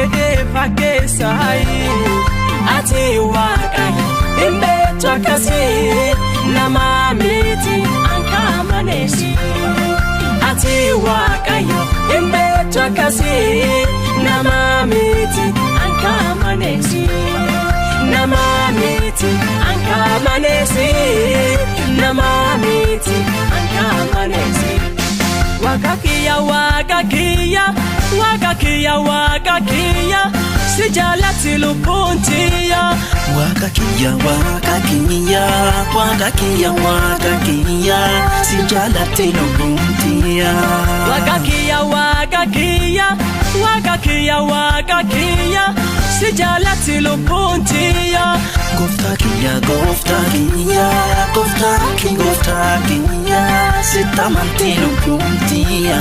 jedhee fakkeessaayi. Ati Waaqayyo hin beektu akkasii, nama miti ankaamaneesi. Ati Waaqayyo hin beektu akkasii, nama miti ankaamaneesi. Nama miti ankaamaneesi. Nama miti ankaamaneesi. Waaqa kiyya, Waaqa kiyya, Waaqa kiyya, Waaqa kiyya, si jaalatti lubbuun tiyya. Waaqa kiyya, Waaqa kiyya, Waaqa kiyya, Waaqa kiyya, si jaalatte lubbuun tiyya. Waaqa kiyya, Waaqa kiyya, Waaqa kiyya, Waaqa kiyya, si jaalatti lubbuun tiyya. Gooftaa kiyya, gooftaa kiyya, gooftaa kiyya, gooftaa kiyya, sitti amante lubbuun tiyya.